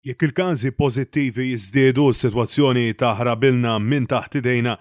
Jekk il-każi pożittivi jiżdiedu u s-sitwazzjoni taħrabilna minn taħt idejna,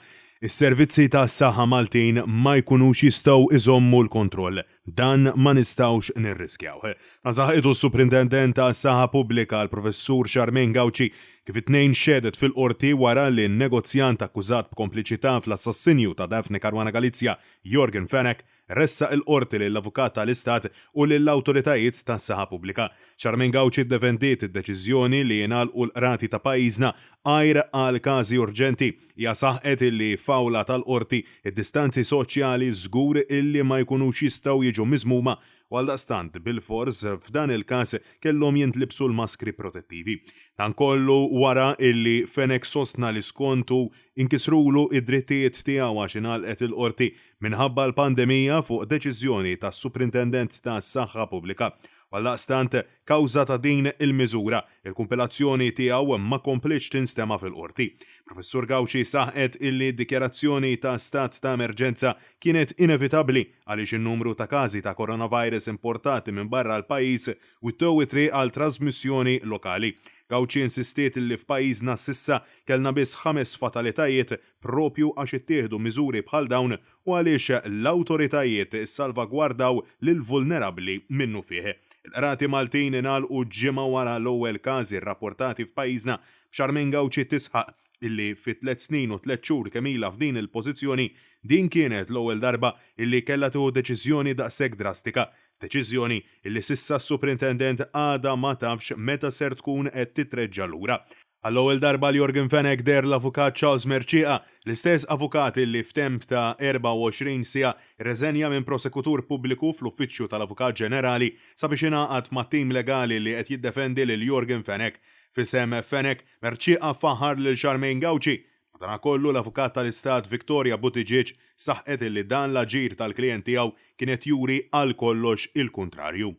is-servizzi tas-saħħa Maltin ma jkunux jistgħu jżommu l-kontroll. Dan ma nistgħux nirriskjawh. Dan saħqitu s-Suprintendent għas-Saħħa Pubblika, l-Professur Charmaine Gauci, kif it-Tnejn xehdet fil-Qorti wara li n-negozjant akkużat b'kompliċità fl-assassinju ta' Daphne Caruana Galizia, Yorgen Fenech, ressaq il-Qorti lill-Avukat tal-Istat u lill-awtoritajiet tas-saħħa pubblika. Charmaine Gauci ddefendiet id-deċiżjoni li jingħalqu l-qrati ta' pajjiżna għajr għal każi urġenti. Hija saħqet illi f'awla tal-Qorti d-distanzi soċjali żgur illi ma jkunux jistgħu jiġu miżmuma u għaldaqstant bilfors f'dan il-każ kellhom jintlibsu l-maskri protettivi. Dan kollu wara illi Fenech sostna li skont hu inkisrulu d-drittijiet tiegħu għax ingħalqet il-Qorti minħabba l-pandemija fuq deċiżjoni tas-Suprintendent tas-Saħħa Pubblika. U għaldaqstant, kawża ta' din il-miżura, il-kumpilazzjoni tiegħu ma komplietx tinstema' fil-Qorti. Professur Gauci saħqet illi d-dikjarazzjoni ta' stat ta' emerġenza kienet inevitabbli għaliex in-numru ta' każi ta' coronavirus importati minn barra l-pajjiż wittew it-triq għal trażmissjoni lokali. Gauci insistiet illi f'pajjiżna s'issa kellna biss ħames fatalitajiet proprju għax ittieħdu miżuri bħal dawn u għaliex l-awtoritajiet issalvagwardaw lill-vulnerabbli minnufih. Il-qrati Maltin ingħalqu ġimgħa wara l-ewwel każi rrapportati f'pajjiżna, b'Charmaine Gauci tisħaq illi fi tlett snin u tlett xhur kemm ilha f'din il-pożizzjoni, din kienet l-ewwel darba illi kellha tieħu deċiżjoni daqshekk drastika. Deċiżjoni illi s'issa s-Suprintendent għadha ma tafx meta ser tkun qed titreġġa' lura. Għall-ewwel darba għal Yorgen Fenech deher l-Avukat Charles Mercieca, l-istess avukat illi f'temp ta' 24 siegħa rreżenja minn prosekutur pubbliku fl-Uffiċċju tal-Avukat Ġenerali sabiex ingħaqad mat-tim legali li qed jiddefendi lil Yorgen Fenech. F'isem Fenech, Mercieca faħħar lil Charmaine Gauci. Madanakollu l-Avukat tal-Istat Victoria Buttigieg saħqet illi dan l-aġir tal-klijent tiegħu kien qed juri għal kollox il-kuntrarju.